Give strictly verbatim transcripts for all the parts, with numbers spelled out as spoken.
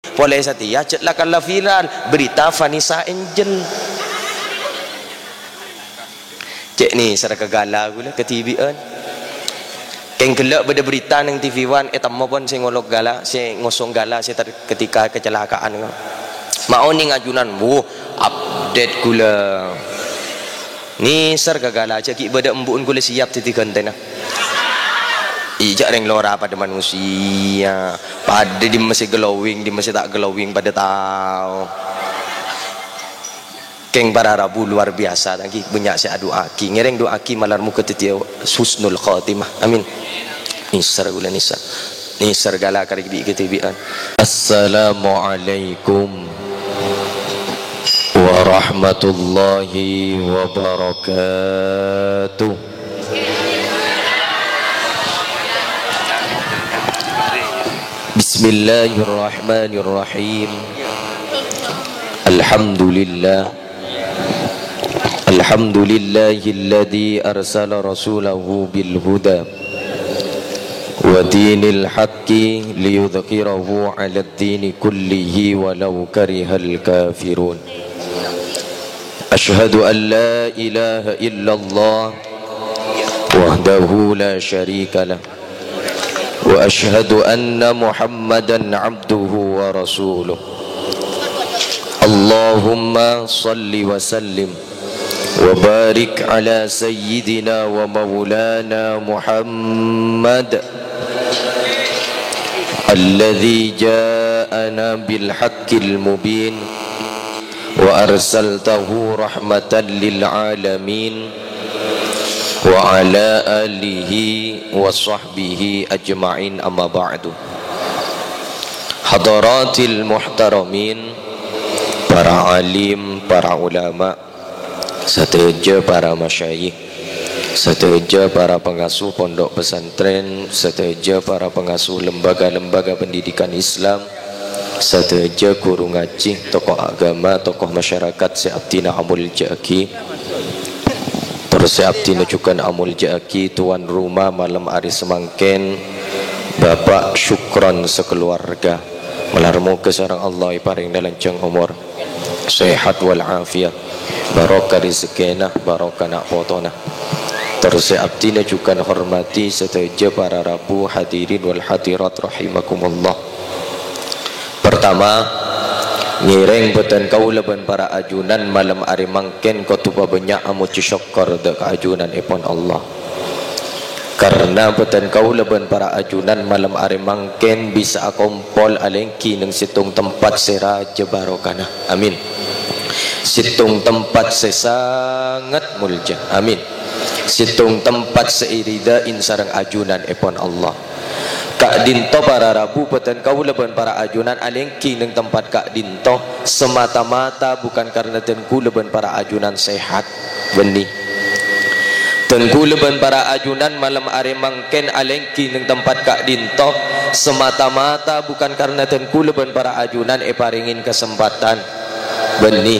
Polè satèya, jhâ' la kala viral berita Vanessa Angel. Cè' nèser ka ghâlâ ghulâ kadhibi'ân. Kèng ghellâ' bâdâ berita neng T V One, ètemmo pon sè ngolok ghâlâ, sè ngosong ghâlâ, sè ter-, ketika kecelakaan. Ma' onèng ajunan, wuh, update ghulâ. Nèser ka ghâlâ, jhâ' ghi' bâdâ embu'en ghulâ siap dhâddhi ghântèna. Iyâ, jhâ' rèng lora padâ manusia. Padâ dimma sè glowing, dimma sè ta' glowing padâ tao. Kèng para rabu luar biasa, ta' ghi' bânnya' sè adu'aaghi. Ngèrèng du'aaghi malar moghâ dhâddhiyâ husnul khotimah. Amin. Nèser ghulâ nèser. Nèser ghâlâ karè bi' kadhibi'ân. Assalamualaikum warahmatullahi wabarakatuh. Bismillahirrahmanirrahim. Alhamdulillah. Alhamdulillahilladzi arsala rasulahu bil huda wa dinil haqqi liyudhhirahu 'alad dini kullihi walau karihal kafirun. Asyhadu an la ilaha illallah wahdahu la syarika lah. Wa asyhadu anna Muhammadan abduhu wa rasuluh. Allahumma shalli wa sallim wa barik ala sayyidina wa maulana Muhammad alladzi ja'ana bil haqqil mubin wa arsaltahu rahmatan lil alamin wa ala alihi wa sahbihi ajma'in, amma ba'du. Hadaratil muhtaramin, para alim, para ulama, sadhâjâ para masyayikh, sadhâjâ para pangasuh pondhuk pesantren, sadhâjâ para pangasuh lembaga-lembaga pendidikan Islam, sadhâjâ ghuru ngajhi, tokoh agama, tokoh masyarakat sè abdhina amoljâ'aghi, tor sè abdhina jhughân amoljâ'aghi tuan rumah malem arè samangkèn, Bapak Syukron sakaluarga. Malar moghâ sareng Allah èparèngana lanjhâng omor, sehat wal afiat, barokah rejekkèna, barokah na' potona. Tor sè abdhina jhughân hormadhi sadhâjâ para rabu, hadirin wal hadirat rahimakumullah. Pertama, ngèrèng bhâdhân kaulâ bân para ajunan malem arè mangkèn kodhu pabânnya' amojhi sokkor dâ' kaajunanèpon Allah. Karna bhâdhân kaulâ bân para ajunan malem arè mangkèn bisa akompol alèngghi neng sèttong tempat sè rajâ barokana. Amin. Sèttong tempat sè sanget molja. Amin. Sèttong tempat sè èridhâi sareng ajunanèpon Allah. Ka'dinto para rabu bhâdhân kaulâ bân para ajunan alèngghi neng tempat ka'dinto semata-mata bukan karna dhân kaulâ bân para ajunan sehat, bânnè. Dhân kaulâ bân para ajunan malem arè mangkèn alèngghi neng tempat ka'dinto semata-mata bukan karna dhân kaulâ bân para ajunan èparèngè kasempatan, bânnè.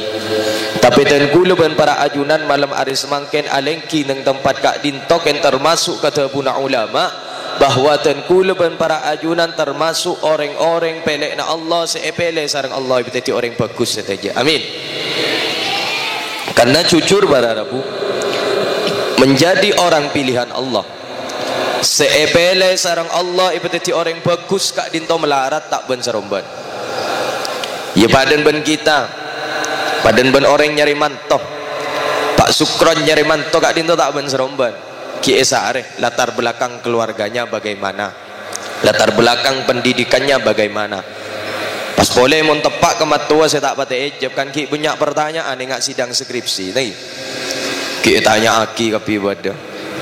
Tapè dhân kaulâ bân para ajunan malem arè samangkèn alèngghi neng tempat ka'dinto kèng termaso' ka dhâbuna ulama, bahwa dhân kaulâ bân para ajunan termaso' orèng-orèng pèlèna Allah sè èpèlè sareng Allah èpadhâddhi orèng bhâghus sadhâjâ. Amin. Karna jujur para rabu, menjadi orang pilihan Allah, sè èpèlè sareng Allah èpadhâddhi orèng bhâghus ka'dinto malarat ta' bân-sarombân. Iyâ, padâna bân kita, padâna bân orèng nyarè manto. Pak Sukron nyarè manto ka'dinto ta' bân-sarombân. Ghi' èsarè latar belakang keluarganya bagaimana, latar belakang pendidikannya bagaimana. Pas polè mon teppa' ka mattowa sè ta' patè èjâb, kan ghi' bânnya' pertanyaan ènga' sidang skripsi, nè. Ghi' ètanya'aghi kabbhi bâdâ.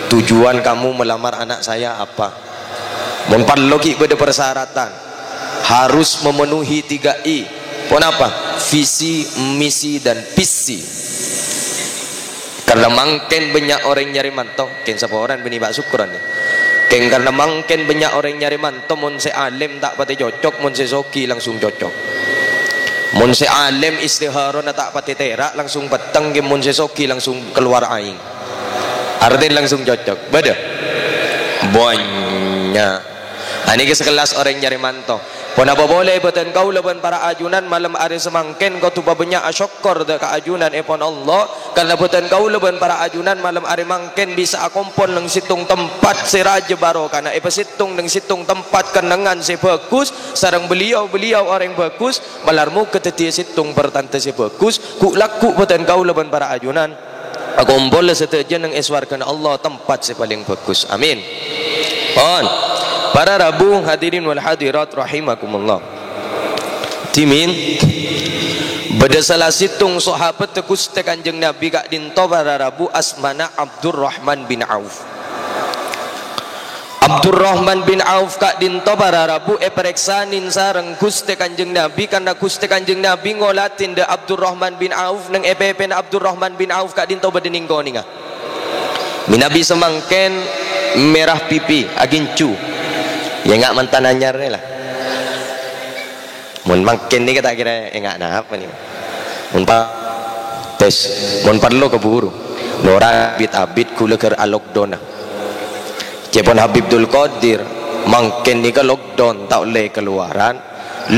"Tujuan kamu melamar anak saya apa?" Mon parlo ghi' bâdâ persyaratan. Harus memenuhi tiga I. Ponapa? Visi, misi, dan visi. Karna mangkèn bânnya' orèng nyarè manto, kèng saporana bânnè Pak Sukron, yâ. Kèng karna mangkèn bânnya' orèng nyarè manto, mon sè alèm ta' patè cocok, mon sè soghi langsung cocok. Mon sè alèm istikharana ta' patè tèra', langsung petteng, kèng mon sè soghi langsung kalowar aèng. Artèna langsung cocok. Bâdâ? Bânnya'. Anèka sakellas orèng nyarè manto. Ponapa polè bâdhân kaulâ bân para ajunan malem arè samangkèn kodhu pabânnya' asokkor dâ' ka ajunan èpon Allah, karna bâdhân kaulâ bân para ajunan malem arè mangkèn bisa akompol neng sèttong tempat sè rajâ barokana, èpasèttong neng sèttong tempat kennengngan sè bhâghus sareng beliau-beliau orèng bhâghus, malar moghâ dhâddhiyâ sèttong partanda sè bhâghus, ghu'-lagghu' bâdhân kaulâ bân para ajunan akompol sadhâjâ neng è sowarghâna Allah, tempat sè palèng bhâghus. Amin. Pon. Para rabu, hadirin wal hadirat rahimakumullah. Dhimèn, bâdâ sala sèttong sahabat Ghustè Kanjeng Nabi ka'dinto para rabu, asmana Abdurrahman bin Auf. Abdurrahman bin Auf ka'dinto para rabu èparèksanè sareng Ghustè Kanjeng Nabi, karna Ghustè Kanjeng Nabi ngolatè dâ' Abdurrahman bin Auf, neng è pèpèna Abdurrahman bin Auf ka'dinto bâdâ nèng-konèngnga. Mènabi samangkèn mèra pipi, agincu. Yâ, enga' mantan anyar rè la. Mon mangkèn nèka ta' kèra enga' napa nèka. Mon pa-, tes, mon parlo kabhuru. Nora abit-abit ghulâ ghâr a-lockdown. Ca'èpon Habib Dul Qadir, mangkèn nèka lockdown, ta' ollè kalowaran.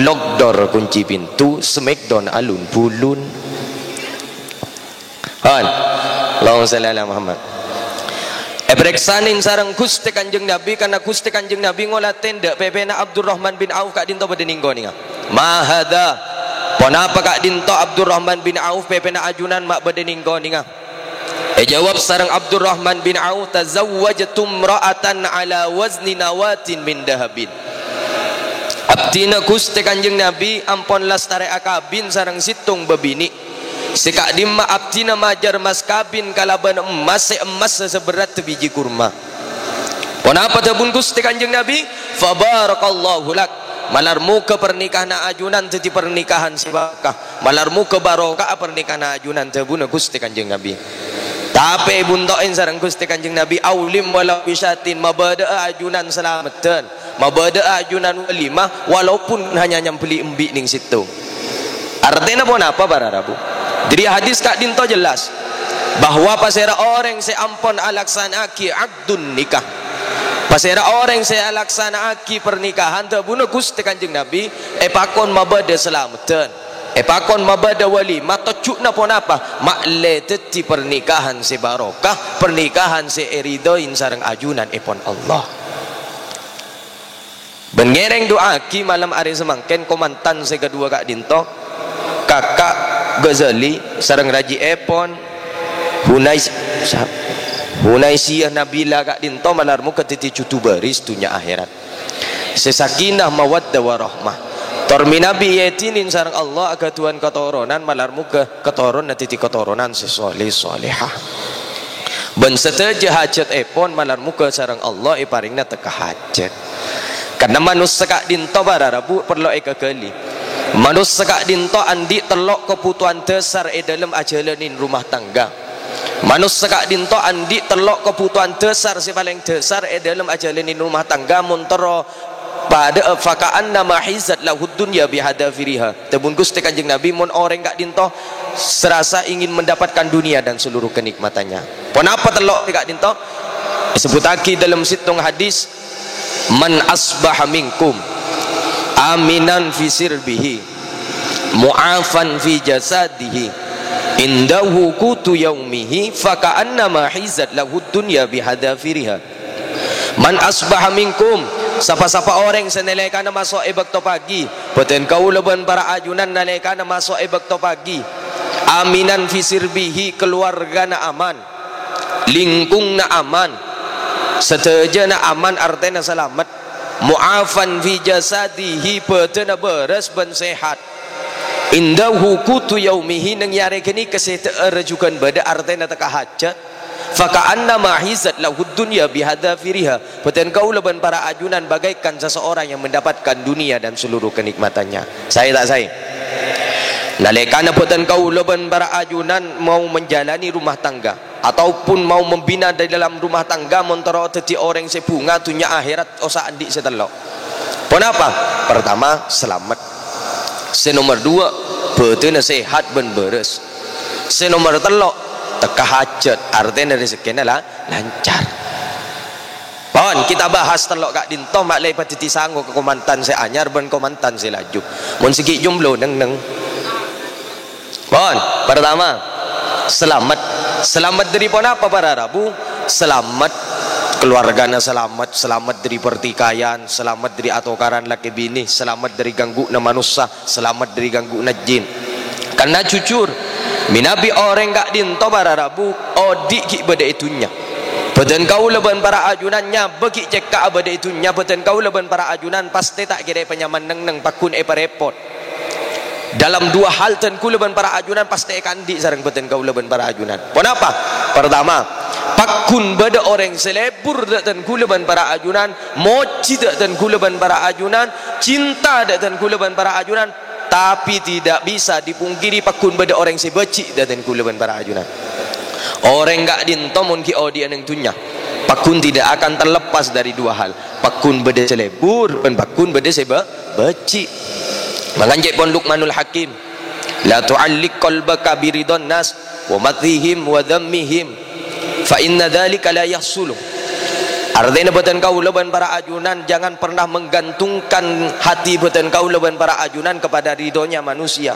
Lockdoor, kunci pintu, smackdown, alun-bulun. Hon. Allahumma shalli ala Muhammad. Èparèksanè sareng Ghustè Kanjeng Nabi, karna Ghustè Kanjeng Nabi ngolatè dâ' pèpèna Abdurrahman bin Auf ka'dinto bâdâ nèng-konèngnga. "Ma hadza?" Ponapa ka'dinto Abdurrahman bin Auf pèpèna ajunan ma' bâdâ nèng-konèngnga? Èjâwâb sareng Abdurrahman bin Auf, "Tazawwajtu imra'atan ala wazni nawatin min dhahabin." Abdhina Ghustè Kanjeng Nabi ampon lastarè akabin sareng sèttong bâbinè'. Sè ka'dimma abdhina majâr mas kabin kalabân emmas sè emmassa saberrât biji kurma. Ponapa dhâbuna Ghustè Kanjeng Nabi? "Fa barakallahu lak." Malar moghâ parnikahanna ajunan dhâddhi parnikahan sè barokah. Malar moghâ baroka'a parnikahanna ajunan, dhâbuna Ghustè Kanjeng Nabi. Tapè èbhunto'è sareng Ghustè Kanjeng Nabi, "Aulim walau bisyatin," mabâdâ'â ajunan salameddhân. Mabâdâ'â ajunan walimah, walaupun hanya nyambelli embi' nèng sèttong. Artèna ponapa, para rabu? Dhâddhi hadis ka'dinto jelas bahwa pasèra orèng sè ampon alaksana'aghi aqdun nikah, pasèra orèng sè alaksana'aghi parnikahan, dhâbuna Ghustè Kanjeng Nabi, èpakon mabâdâ salameddhân, èpakon mabâdâ walimah, tojjhuna ponapa? Ma'lè dhâddhi parnikahan sè barokah, parnikahan sè èridhoi sareng ajunan èpon Allah. Bân ngèrèng du'aaghi malem arè samangkèn kamantan sè kaduwâ ka'dinto, Kaka' Ghazali sareng raji'èpon Hunais-, sa-, Hunaisiyah Nabila ka'dinto malar moghâ dhâddhi jhudhu bâris dhunnya akhèrat. Sè sakinah mawaddah warahmah. Tor mènabi èdinin sareng Allah aghâdhuwân katoronan malar moghâ katoronna dhâddhi katoronan sè sholeh sholehah. Bân sadhâjâ hajhâtèpon malar moghâ sareng Allah èparèngana tekka hajhât. Karna manossa ka'dinto para rabu parlo èkaghâli. Manossa ka'dinto andi' tello' kabhutowan dhâsar è dhâlem ajhâlanè rumah tangga. Manossa ka'dinto andi' tello' kabhutowan dhâsar sè palèng dhâsar è dhâlem ajhâlanè rumah tangga mon terro padâ'â, "Faka'annama hizat lahud dunya bihadzafiriha." Dhâbuna Ghustè Kanjeng Nabi, mon orèng ka'dinto serasa ingin mendapatkan dunia dan seluruh kenikmatannya. Ponapa tello' ka'dinto? Èsebbhuttaghi dhâlem sèttong hadis, "Man asbaha minkum aminan fi sirbihi, mu'afan fi jasadihi, indahu qutu yaumihi, faka'annama hizat lahud dunya bihadzafiriha." "Man asbaha minkum," sapa-sapa orèng sè nalèkana maso' è bâkto pagi, bhâdhân kaulâ bân para ajunan nalèkana maso' è bâkto pagi, "aminan fi sirbihi," kalowargana aman, lingkunganna aman, sadhâjâna aman, artèna salamet, "mu'afan fi jasadihi," bhâdhânna bârâs bân sehat, "indahu qutu yaumihi," neng è arè ghânèka sè dâ'âr jhughân bâdâ, artèna tekka hajhât, "faka'annama hizat lahud dunya bihadzafiriha." Bhâdhân kaulâ bân para ajunan bagaikan seseorang yang mendapatkan dunia dan seluruh kenikmatannya. Saè ta' saè? Nalèkana bhâdhân kaulâ bân para ajunan mau menjalani rumah tangga ataupun mau membina di dalam rumah tangga, mon terro dhâddhi orèng sè bhunga dhunnya akhèrat, osa andi' sè tello'. Ponapa? Pertama, salamet. Sè nomer duwâ', bhâdhânna sehat bân bârâs. Sè nomer tello', tekka hajhât, artèna rejekkèna la-, lancar. Pon, Kita bahas tello' ka'dinto, ma' la èpadhâddhi sango ka kamantan sè anyar bân kamantan sè laju. Mon sè ghi' jomblo, neng-neng. Pon, pertama, selamat. Selamat dâri ponapa, para rabu? Selamat, keluargana selamat, selamat dâri pertikaian, selamat dâri atokaran lakè binè, selamat dâri ganggu'na manossa, selamat dâri ganggu'na jin. Karna jujur, mènabi orèng ka'dinto, para rabu, odi' ghi' bâdâ è dhunnya. Bhâdhân kaulâ bân para ajunan nyabâ ghi' cèkka'a bâdâ è dhunnya, bhâdhân kaulâ bân para ajunan pastè ta' kèra èpanyaman neng-neng, pagghun èparèpot. Dalam dua hal, dân kaulâ bân para ajunan pastè èkaandi' sareng bhâdhân kaulâ bân para ajunan. Ponapa? Pertama, pagghun bâdâ orèng sè lebur dâ' dân kaulâ bân para ajunan, mojhi dâ' dân kaulâ bân para ajunan, cinta dâ' dân kaulâ bân para ajunan, tapi tidak bisa dipungkiri pagghun bâdâ orèng sè bâji' dâ' dân kaulâ bân para ajunan. Orèng ka'dinto mon ghi' odi'â neng dhunnya, pagghun tidak akan terlepas dari dua hal. Pagghun bâdâ sè lebur, bân pagghun bâdâ sè bâ-, bâji'. Mangkana ca'èpon Luqmanul Hakim, "La tu'alliq qalbaka biridhan nas wa madhihim wa dhammihim, fa inna dzalika la yahsulu." Artèna bhâdhân kaulâ bân para ajunan, jangan pernah menggantungkan hati bhâdhân kaulâ bân para ajunan kepada ridhonya manusia.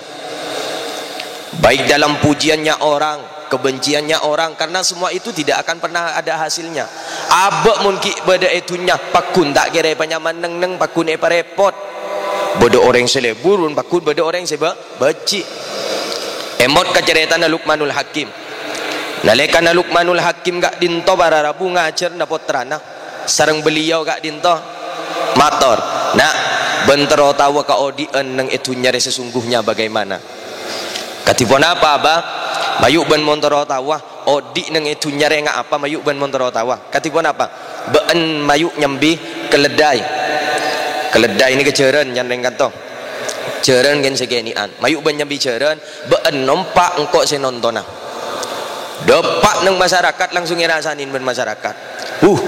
Baik dalam pujiannya orang, kebenciannya orang, karena semua itu tidak akan pernah ada hasilnya. Abâ' mon ghi' bâdâ è dhunnya, pagghun ta' kèra èpanyaman neng-neng, pagghun èparèpot. Bâdâ orèng sè lebur, bân pagghun bâdâ orèng sè bâ-, bâji'. Èmot ka carètana Luqmanul Hakim. Nalèkana Luqmanul Hakim ka'dinto para rabu ngajhârâna pottrana, sareng beliau ka'dinto mator, "Na', bân terro taowa kaodi'ân neng è dhunnya rè sesungguhnya bagaimana?" "Kadhi ponapa, Aba?" "Mayu' bân mon terro taowa, odi' neng è dhunnya rè nga' apa, mayu' bân mon terro taowa." "Kadhi ponapa?" "Bâ'ân mayu' nyambi keledai." Keledai nèka jhârân, nyarèng kanto. Jhârân ghân sè kènè'an. "Mayu' bân nyambi jhârân, bâ'ân nompa', engko' sè nontona." Dâpa' neng masyarakat langsung èrasanin bân masyarakat. "Huh,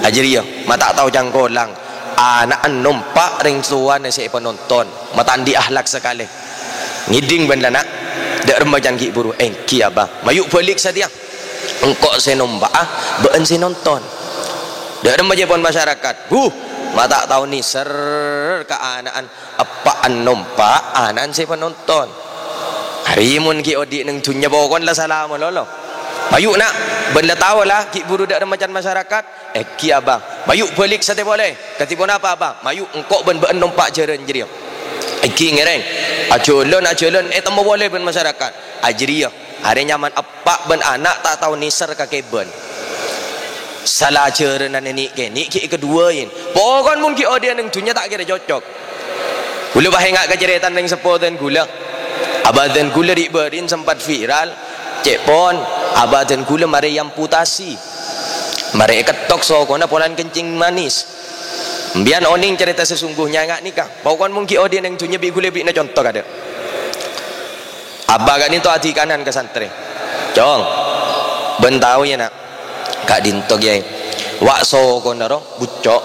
ajâriyâ, ma' ta' tao cangkolang. Ana'na nompa' rèng towana sè èpanonton. Ma' ta' andi' akhlak sakalè." "Ngèdhing bân la, Na'. Dâ' remma can ghi' buru." "Èngghi, Aba." "Mayu' bâlik satèya. Engko' sè nompa'a, bâ'ân sè nonton." Dâ' remma ca'èpon masyarakat. "Huh, ma' ta' tao nèser ka ana'na. Eppa'na nompa', ana'na sè panonton." Arèya mon ghi' odi' neng dhunnya pokokna la sala malolo. "Mayu', Na', bân la tao la ghi' buru dâ' remma can masyarakat." "Èngghi, Aba." "Mayu' bâlik satèya polè." "Kadhi ponapa, Aba?" "Mayu' engko' bân bâ'ân nompa' jhârân jârèya." "Èngghi ngèrèng." Ajhâlân, ajhâlân, ètemmo polè bân masyarakat. Ajâriyâ, arè nyamana eppa' bân ana' ta' tao nèser ka kèbân. Sala jhârânan nè'-kènè' ghi' èkaduwâi. Pokokna mon ghi' odi'ân neng dhunnya ta' kèra cocok. Ghulâ pas ènga' ka carètana rèng seppo dân ghulâ. Abâ dân ghulâ ri'-bâri'ân sempat viral. Cè' pon, abâ dân ghulâ marè èamputasi. Marè èkettok sokona polana kencing manis. Sampèyan onèng carèta sesungguhnya nga' nèka. Pokokna mon ghi' odi'ân neng dhunnya bi' ghulâ bi'na conto kadâ'. Abâ ka'dinto adhikanan ka santrè. "Cong, bân tao, yâ, Na'." "Ka'dinto, Kèyaè." "Wa' sokona ro, bucco'."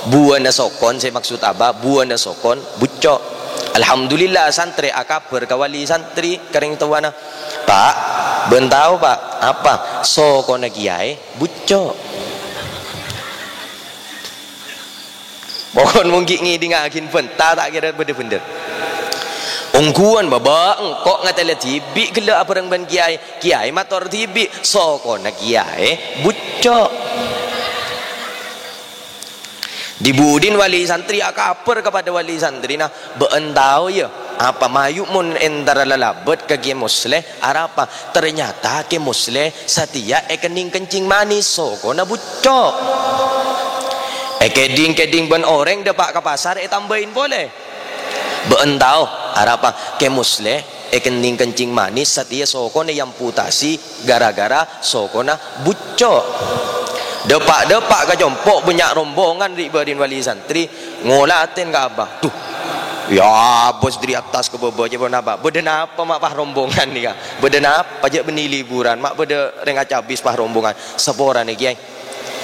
Buwâna sokon, sè maksud Abâ, buwâna sokon, bucco'. Alhamdulillah, santrè akabhâr ka wali santrè, ka rèng towana. "Pa', bân tao, Pa'." "Apa?" "Sokona Kèyaè, bucco'." Pokokna mon ghi' ngèdingngaghi bhânta ta' kèra bâdâ bhendher. Ongghuwân bâbâ engko' ngatèla dhibi' ghellâ' abhâreng bân kèyaè. Kèyaè mator dhibi', sokona kèyaè bucco'. Di-budina wali santrè akabhâr kapadâ wali santrèna, "Bâ'ân tao, yâ, apa mayu' mon entara lalabât ka Kè Musleh?" Arapa? Ternyata Kè Musleh satèya èkennèng kencing manis, sokona bucco'. Èkèding-kèding bân orèng dâpa' ka pasar ètambâi polè. Bâ'ân tao, arapa? Kè Musleh èkennèng kencing manis satèya sokona èamputasi gara-gara sokona bucco'. Dâpa'-dâpa' ka compo' bânnya' rombongan ri'-bâri'ân wali santrè. Ngolatèn ka Abâ. "Duh, yâ, bos dâri attas ka bâbâ, jâ' ponapa? Bâdâ napa ma' pas rombongan nèka? Bâdâ napa? Jâ' bânnè liburan, ma' bâdâ rèng acabis pas rombongan." "Saporana, Kèyaè.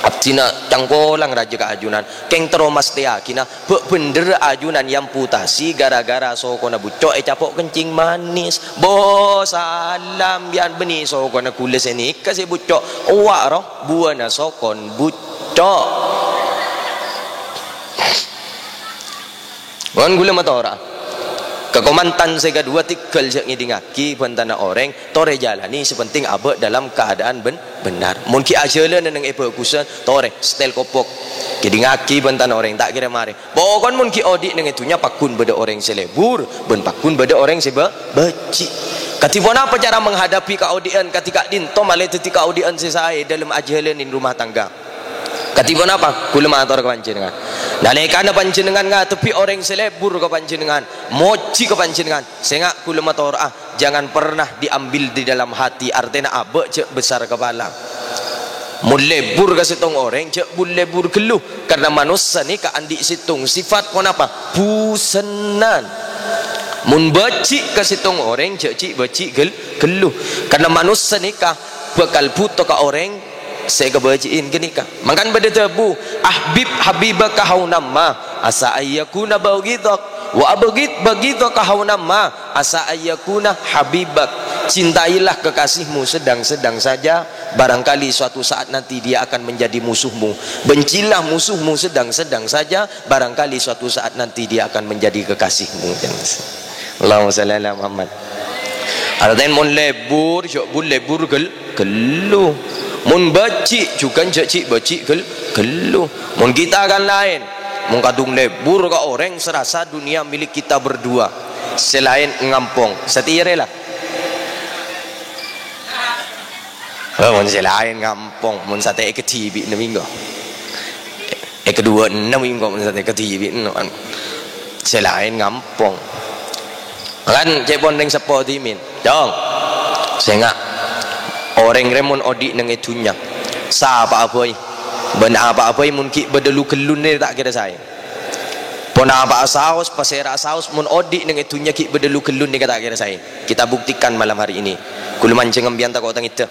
Abdhina cangkolang rajâ ka ajunan. Kèng terro mastèyaghina, bâ' bhendher ajunan èamputasi gara-gara sokona bucco' ècapo' kencing manis." "Bo, salam, yâ bânnè sokona ghulâ sè nèka sè bucco'." "Owa' ro, buwâna sokon bucco'." Mon ghulâ matora ka kamantan sè kaduwâ, tèghâl jhâ' ngèdingngaghi bhântana orèng, torè jhâlânè, sè pentèng abâ' dalam keadaan ben-, bhennar. Mon ghi' ajhâlâna neng è bhâghusân, torè setel kopok. Ngèdingngaghi bhântana orèng, ta' kèra marè. Pokon mon ghi' odi' neng è dhunnya, pagghun bâdâ orèng sè lebur, bân pagghun bâdâ orèng sè bâ-, bâji'. Kadhi ponapa cara menghadapi kaodi'ân kadhi ka'dinto malè dhâddhi kaodi'ân sè saè dâlem ajhâlâna rumah tangga? Kadhi ponapa? Ghulâ mator ka panjhennengngan. Nalèkana panjhennengngan ngadhebbhi orèng sè lebur ka panjhennengngan, mojhi ka panjhennengngan, sènga' ghulâ matoro'a, jangan pernah diambil di dalam hati, artèna abâ' jhâ' besar kepala. Mon lebur ka sèttong orèng, jhâ' bun lebur ghâllu, karna manossa nèka andi' sèttong sifat ponapa? Bhusennan. Mon bâji' ka sèttong orèng, jhâ' ghi' bâji' ghâl-, ghâllu, karna manossa nèka bhâkal bhuto ka orèng sè èkabâji'in ghânèka. Mangkana bâdâ dhâbu, "Ahbib habibaka haunamma, asa ayyakuna baghidak, wa abghid baghidaka haunamma, asa ayyakuna habibak." Cintailah kekasihmu sedang-sedang saja, barangkali suatu saat nanti dia akan menjadi musuhmu. Bencilah musuhmu sedang-sedang saja, barangkali suatu saat nanti dia akan menjadi kekasihmu. Allahumma shalli ala Muhammad. Artèna mon lebur, jhâ' bun lebur ghâl-, ghâllu. Mon bâji', jhughân jhâ' ghi' bâji' ghâl-, ghâllu. Mon kita kan laèn. Mon kadhung lebur ka orèng sè rassa dunia milik kita berdua. Sè laèn ngampong. Satèya rè la. Oh, mon sè laèn ngampong, mon satèya kadhibi' nèng minggu. È, kaduwâ ennem engko' sè kadhibi' no, an-, sè laèn ngampong. Kan cè' pon rèng seppo dhimèn. Cong, sènga'. Orèng rè mon odi' neng è dhunnya, sapa'a bhâi, bân apa'a bhâi mon ghi' bâdâ lu-ghâlluna ta' kèra saè. Ponapa'a saos, pasèra'a saos, mon odi' neng è dhunnya ghi' bâdâ lu-ghâlluna ta' kèra saè. Kita buktikan malam hari ini. Ghulâ manjheng embiyan tako' tangèdhâ.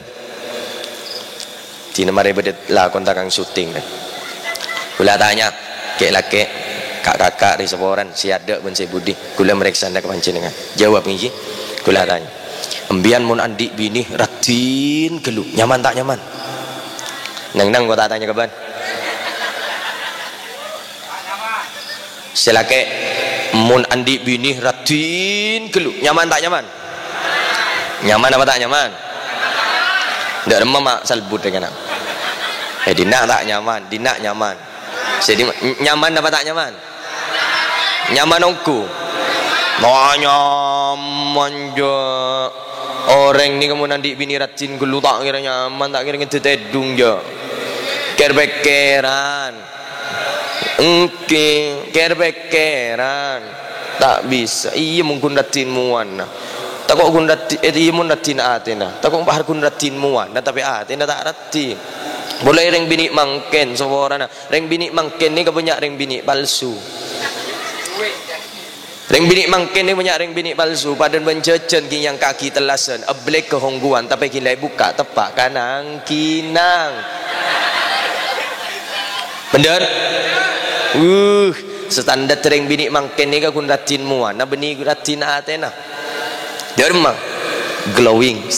Dinah marè bâdâ lakon takang syuting, rè. Ghulâ atanya, kè'-lakè', ka'-kaka' rè saporana, sè adâ' bân sè budi. Ghulâ marèksana ka panjhennengngan. Jawab, ngghi. Ghulâ atanya, "Embiyan mon andi' binè raddhin ghâllu, nyaman ta' nyaman?" Neng-neng, ko' ta' atanya ka bân. Sè lakè', mon andi' binè raddhin ghâllu, nyaman ta' nyaman? Nyaman apa ta' nyaman? Dâ' remma ma' salbut, rè, kana'. Eh, dinna' ta' nyaman, dinna' nyaman. Sè di-, nyaman apa ta' nyaman? Nyaman ongghu. Ta' nyaman, jâ'. Orèng nèka mon andi' binè raddhin ghâllu ta' kèra nyaman, ta' kèra ngèdhâ tèdung, jâ'. Kèr-pèkkèran. Èngghi, kèr-pèkkèran. Ta' bisa. Iyâ, mon ghun raddhin mowana. Tako' ghun raddhi-, eh, iyâ, mon raddhin atèna. Tako' pas ghun raddhin mowana, tapè atèna ta' raddhin. Polè rèng binè' mangkèn saporana. Rèng binè' mangkèn nèka bânnya' rèng binè' palsu. Rèng binè' mangkèn nèka bânnya' rèng binè' palsu, padâna bân jhâjhân ghi' nyangka'aghi tellasan, èbellèghâ hongghuwân, tapè ghi' la èbukka' teppa' kanang-kinang. Bhender? Uh, standar rèng binè' mangkèn nèka ghun raddhin mowana, bânnè raddhin atèna. Dâ' remma? Glowing.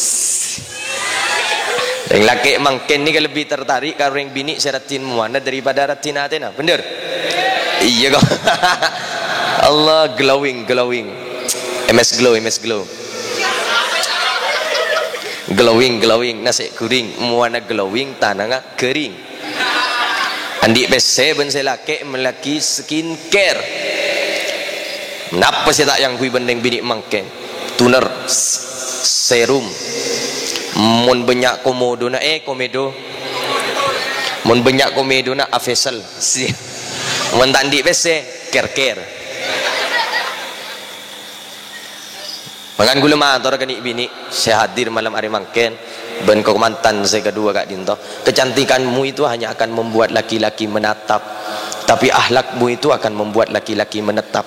Rèng lakè' mangkèn nèka lebbi tertarik ka rèng binè' sè raddhin mowana daripada raddhin atèna. Bhender? Iyâ, ko'. Allah, glowing, glowing. M S Glow, M S Glow. Glowing, glowing, nasè' ghuring, mowana glowing, tanangnga ghâring. Andi' pèssè bân sè lakè' mellèaghi skincare. Napa sè ta' èangghuy bân rèng binè' mangkèn? Toner, s-, serum. Mon bânnya' komodona, eh, komedo. Mon bânnya' komedona, Avesel. Si-, mon ta' andi' pèssè, care-care. Mangkana ghulâ mator ka nè'-binè' sè hadir malam arè mangkèn, bân kamantan sè kaduwâ ka'dinto. Kecantikanmu itu hanya akan membuat laki-laki menatap, tapi akhlakmu itu akan membuat laki-laki menetap.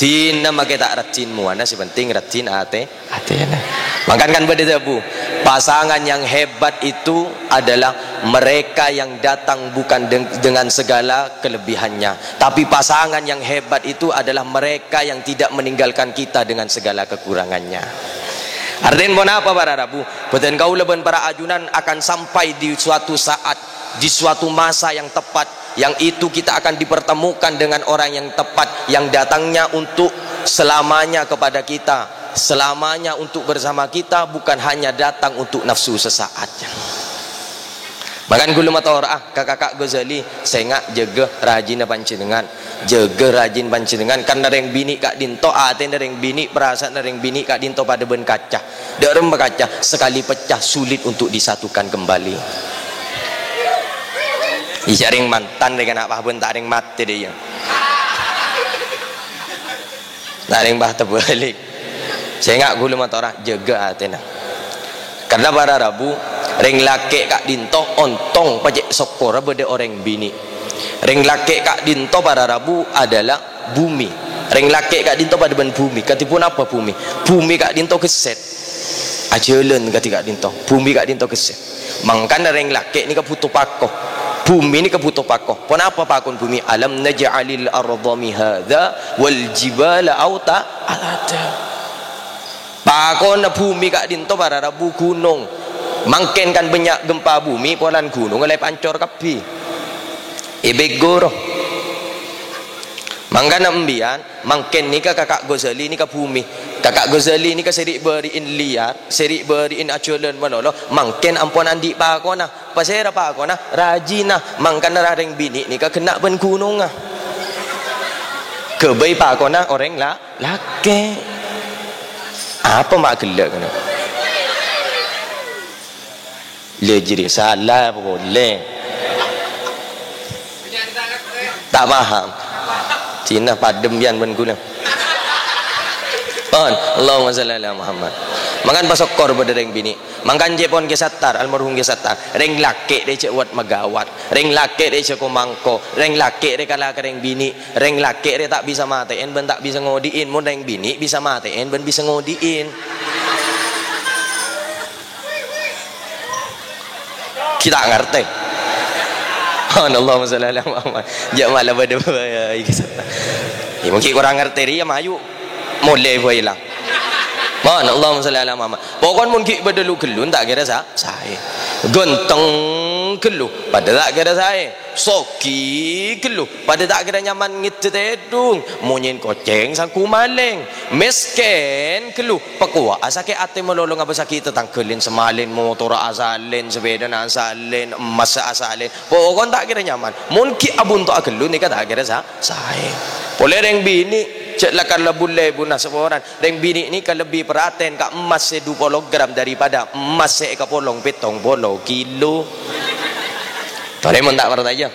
Dinna makè ta' raddhin mowana, sè penting raddhin atè. Atèna. Mangkana kan bâdâ dhâbu, pasangan yang hebat itu adalah mereka yang datang bukan deng-, dengan segala kelebihannya, tapi pasangan yang hebat itu adalah mereka yang tidak meninggalkan kita dengan segala kekurangannya. Artèna ponapa, para rabu? Bhâdhân kaulâ bân para ajunan akan sampai di suatu saat di suatu masa yang tepat, yang itu kita akan dipertemukan dengan orang yang tepat, yang datangnya untuk selamanya kepada kita, selamanya untuk bersama kita, bukan hanya datang untuk nafsu sesaat. Mangkana kaulâ mator, ah, ka Kaka' Ghazali, sènga' jâgâ rajina panjhennengngan. Jâgâ rajin panjhennengngan, karna rèng binè' ka'dinto, atèna rèng binè', parasaanna rèng binè' ka'dinto padâ bân kaca. Dâ' remma kaca, sekali pecah sulit untuk disatukan kembali. Iyâ, rèng mantan, rèng ana' pahabân, ta' rèng matè dâ' iyâ. Ta' rèng pas tabâlik. Sènga' kaulâ matora, jâgâ atèna. Karna para rabu, rèng lakè' ka'dinto ontong pajhât sokkorra bâdâ orèng binè'. Rèng lakè' ka'dinto para rabu adalah bhumè. Rèng lakè' ka'dinto padâ bân bhumè. Kadhi ponapa bhumè? Bhumè ka'dinto ghessèt. Ajhâlân kadhi ka'dinto. Bhumè ka'dinto ghessèt. Mangkana rèng lakè' nèka bhuto pako. Bhumè nèka bhuto pako. Ponapa pakon bhumè? "Alam naj'alil ardha mihadza wal jibala auta-, alada." Pakonna bhumè ka'dinto para rabu ghunong. Mangkèn kan bânnya' gempa bumi, polana ghunong la èpancor kabbhi. Èbegoro. Mangkana embiyan, mangkèn nèka Kaka' Ghazali nèka bhumè. Kaka' Ghazali nèka sè ri'-bâri'in liyar, sè ri'-bâri'in ajhâlân malolo, mangkèn ampon andi' pakonna. Pasèra pakonna? Rajina. Mangkana rarèng binè' nèka ghenna' bân ghunongnga. Ghâbây pakonna orèng la-, lakè'. Apa ma' ghellâ' kana? Lha jârèya sala apa polè? Ta' paham. Cina padem yan bân ghulâ. Pon, Allahumma shalli ala Muhammad. Mangkana pasokkor bâdâ rèng binè'. Mangkana cè' pon Kè Sattar, almarhum Kè Sattar. Rèng lakè' rè jhâ' wat magawat. Rèng lakè' rè jhâ' ko-mangko. Rèng lakè' rè kala ka rèng binè'. Rèng lakè' rè ta' bisa matè'èn bân ta' bisa ngodi'in. Mon rèng binè' bisa matè'èn bân bisa ngodi'in. Kita ngartè. Pon, Allahumma shalli ala Muhammad. Jhâ' mala bâdâ, iki. Ya, mungkin kurang ngartè rèya, mayu. Molè bhâi la. Pon, Allahumma shalli ala Muhammad. Pokon mon ghi' bâdâ lu-ghâllu, ta' kèra sa-, saè. Ghânteng ghâllu, padâ ta' kèra saè. Soghi ghâllu, padâ ta' kèra nyaman ngèdhâ tèdhung. Monyèn kocèng, sangghu malèng. Mèskèn ghâllu, pakowa'a sakè' atè malolo ngabâssaghi tatangghâ lèn-samalèn, motorra asalèn, sapèdana asalèn, emmassa asalèn. Pokon ta' kèra nyaman. Mon ghi' abhunto'a ghâllu nèka ta' kèra sa-, saè. Polè rèng binè', jhâ' lakar la bul-lèbuna saporana. Rèng binè' nèka lebbi paratèn ka emmas sè du polo gram daripada emmas sè èkapolong pèttong polo kilo. Torè mon ta' parcajâ.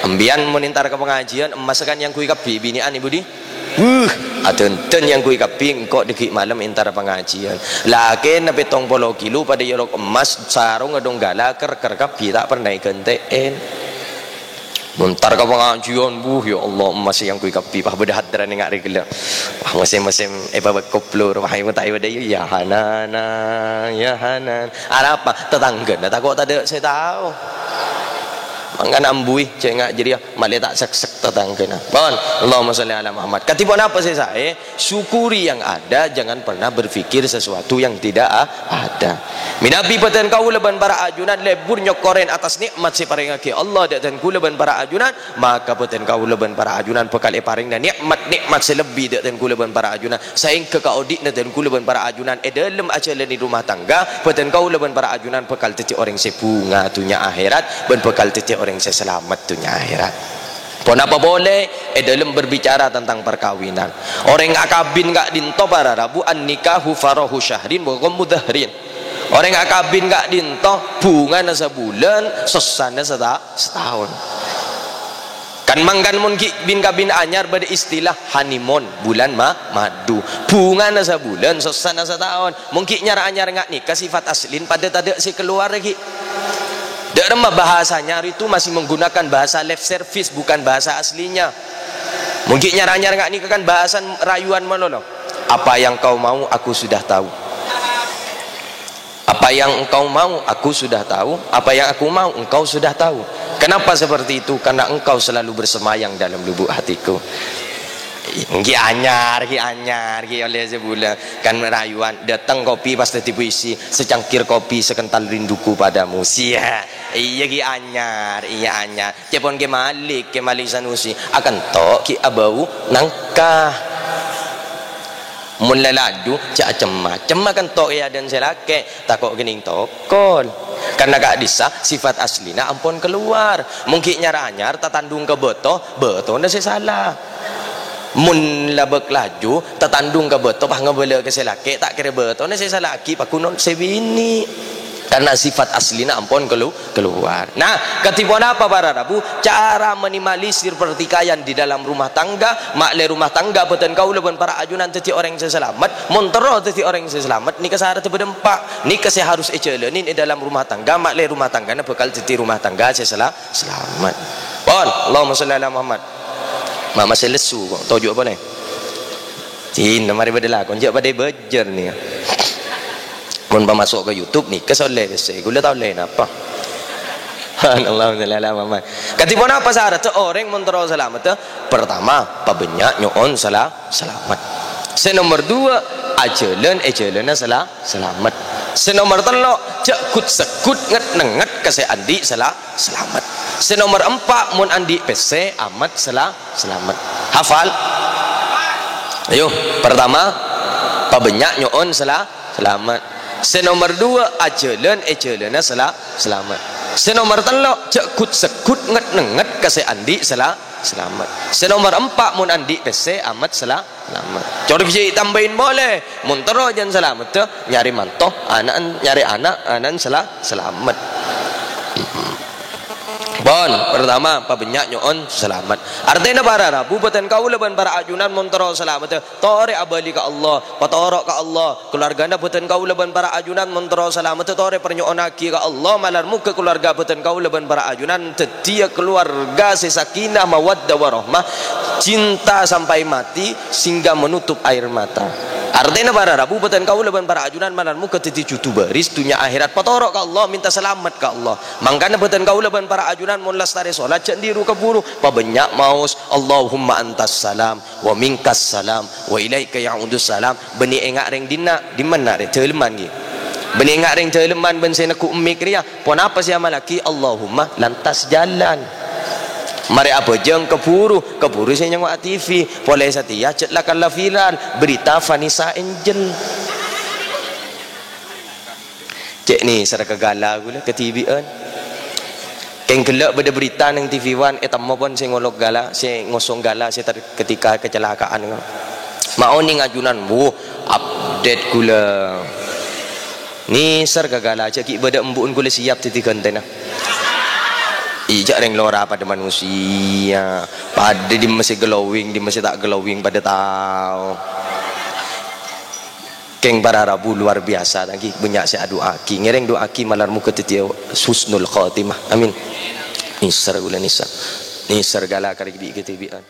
Embiyan mon entar ka pangajiân, emmas kan èyangghuy kabbhi binè'an, Ibu di? Wuh, adhândhân èyangghuy kabbhi, engko' dhâggi' malem entar pangajiân. Lakèna pèttong polo kilo padâ èolok emmas, sarongnga donggala, kèr-kèr kabbhi ta' pernah èghântè'èn. Mon entar ka pangajiân, wuh, ya Allah, emmas èyangghuy kabbhi, pas bâdâ hadrana nga' rè ghellâ'. Wah, mosèm-mosèm èpabâ' koplor, wah, èmo ta' èbâdâ, ya Hanana, ya Hanan. Arapa? Tatangghâna tako' tadâ' sè tao. Mangkana ambuwi, cè' nga' jârèya. Malè ta' seksek tatangghâna. Pon, Allahumma shalli ala Muhammad. Kadhi ponapa sè saè? Syukuri yang ada, jangan pernah berpikir sesuatu yang tidak a-, ada. Mènabi bâdhân kaulâ bân para ajunan lebur nyokkorèn atas nikmat sè èparèngaghi Allah dâ' dhân kaulâ bân para ajunan, maka bâdhân kaulâ bân para ajunan bhâkal èparèngana nikmat-nikmat sè lebbi dâ' dhân kaulâ bân para ajunan, saèngghâ kaodi'na dhân kaulâ bân para ajunan è dâlem ajhâlâni rumah tangga, bâdhân kaulâ bân para ajunan bhâkal dhâddhi orèng sè bhunga dhunnya akhèrat, bân bhâkal dhâddhi orèng sè salamet dhunnya akhèrat. Ponapa polè è dâlem berbicara tentang perkawinan? Orèng akabin ka'dinto para rabu, an-nikahu farahu syahrin wa ghammu dahrin. Orèng akabin ka'dinto bhungana sabulân, sossana sata-, sataon. Kan mangkana mon ghi' bin-kabin anyar bâdâ istilah honeymoon, bulân ma-, madu. Bhungana sabulân, sossana sataon. Mon ghi' nyar-anyar nga' nèka sifat aslin padâ tadâ' sè kalowar ghi'. Dâ' remma bahasa nyar itu masih menggunakan bahasa lip service, bukan bahasa aslinya. Mon ghi' nyar-anyar nga' nèka kan bahasan rayuan malolo. "Apa yang kau mau, aku sudah tahu. Apa yang engkau mau, aku sudah tahu. Apa yang aku mau, engkau sudah tahu." Kenapa seperti itu? Karena engkau selalu bersemayam dalam lubuk hatiku. Ghi' anyar, ghi' anyar, ghi' ollè sabulân. Kan rayuan, "Datang kopi pas dhâddhi puisi, secangkir kopi sekental rinduku padamu." Sia. Iyâ, ghi' anyar, iyâ anyar. Ca'èpon Kè Malik, Kè Malik Sanusi, akento' ghi' abâu nangka. Mon la laju, jhâ' cemma. Cemma kento' è adâ'na sè lakè', tako' kènèng tokol. Karna ka'dissa' sifat aslina ampon kalowar. Mon ghi' nyar-anyar tatandhung ka bâto, bâtona sè sala. Mon la bâk laju, tatandhung ka bâto pas ngabâlâ ka sè lakè', ta' kèra bâtona sè sala, ghi' paghun sè binè'. Karna sifat aslina ampon kalu-, kalowar. Nah, kadhi ponapa para rabu? Cara minimalisir pertikaian di dalam rumah tangga, ma'lè rumah tangga bhâdhân kaulâ bân para ajunan dhâddhi orèng sè salamet. Mon terro dhâddhi orèng sè salamet, nèka saratdhâ bâdâ empa'. Nèka sè harus èjhâlâni è dalam rumah tangga, ma'lè rumah tanggana bhâkal dhâddhi rumah tangga sè sala-, salamet. Pon, Allahumma sholli ala Muhammad. Ma' masè lesu kok, toju' polè. Cina marè bâdâ lakon, jhâ' padâ bâjâr nèka. Mon pamaso' ka YouTube nèka solè pèssè, ghulâ ta' ollè napa? Allahumma sholli ala Muhammad. Kadhi ponapa saratdhâ orèng mon terro salamet? Pertama, pabânnya' nyo'on sala-, salamet. Sè nomer dua, ajhâlân è jhâlâna sala-, salamet. Sè nomer tello', jhâ' ghut-segghut nget-nengnget ka sè andi' sala-, salamet. Sè nomer empa', mon andi' pèssè, amat sala-, salamet. Hafal? Ayo, pertama, pabânnya' nyo'on sala-, salamet. Sè nomer dua, ajhâlân è jhâlâna sala-, salamet. Sè nomer tello', jhâ' ghut-segghut nget-nengnget ka sè andi' sala-, salamet. Sè nomer empa', mon andi' pèssè, amat sala-, salamet. Cor ghi' tambâi polè, mon terro jhân salamet, nyarè manto, ana'en, nyarè ana', ana'en sala-, salamet. Pon, pertama, pabânnya' nyo'on salamet. Artèna para rabu, bhâdhân kaulâ bân para ajunan mon terro salamet, torè abâli ka Allah, patoro' ka Allah. Kalowargana bhâdhân kaulâ bân para ajunan mon terro salamet, torè parnyo'onnaghi ka Allah, malar moghâ kalowarga bhâdhân kaulâ bân para ajunan dhâddhiyâ kalowarga sè sakinah, mawaddah, warahmah, cinta sampai mati, sehingga menutup air mata. Artèna para rabu, bhâdhân kaulâ bân para ajunan malar moghâ dhâddhi judubaris dhunnya akhèrat, patoro' ka Allah, mènta salamet ka Allah. Mangkana bhâdhân kaulâ bân para ajunan mon lastarè solat, jhâ' dhiru kabhuru, pabânnya' maos, "Allahumma antas salam, wa minkas salam, wa ilaika ya'udus salam." Bânnè enga' rèng dinna', dimma rè? Dâlemman, ghi. Bânnè enga' rèng dâlemman bân sè neggu' mic rèya, ponapa sè èamallaghi? Allahumma, lantas jalan. Marè abhâjâng kabhuru, kabhuru sè nyango'a T V, polè satèya jhâ' la kala viral, berita Vanessa Angel. Cè' nèser ka ghâlâ ghulâ kadhibi'ân. Kèng ghellâ' bâdâ berita neng T V One, ètemmo pon sè ngolok ghâlâ, sè ngosong ghâlâ, sè ter-, ketika kecelakaan. Ma' onèng ajunan, wuh, update ghulâ. Nèser ka ghâlâ, jhâ' ghi' bâdâ embu'en ghulâ siap dhâddhi ghântèna. Iyâ, jhâ' rèng lora padâ manusia, padâ dimma sè glowing, dimma sè ta' glowing, padâ tao. Kèng para rabu luar biasa, ta' ghi bânnya' sè adu'aaghi. Ngèrèng du'aaghi malar moghâ dhâddhiyâ husnul khotimah. Amin. Nèser ghulâ nèser. Nèser ghâlâ karè bi' kadhibi'ân.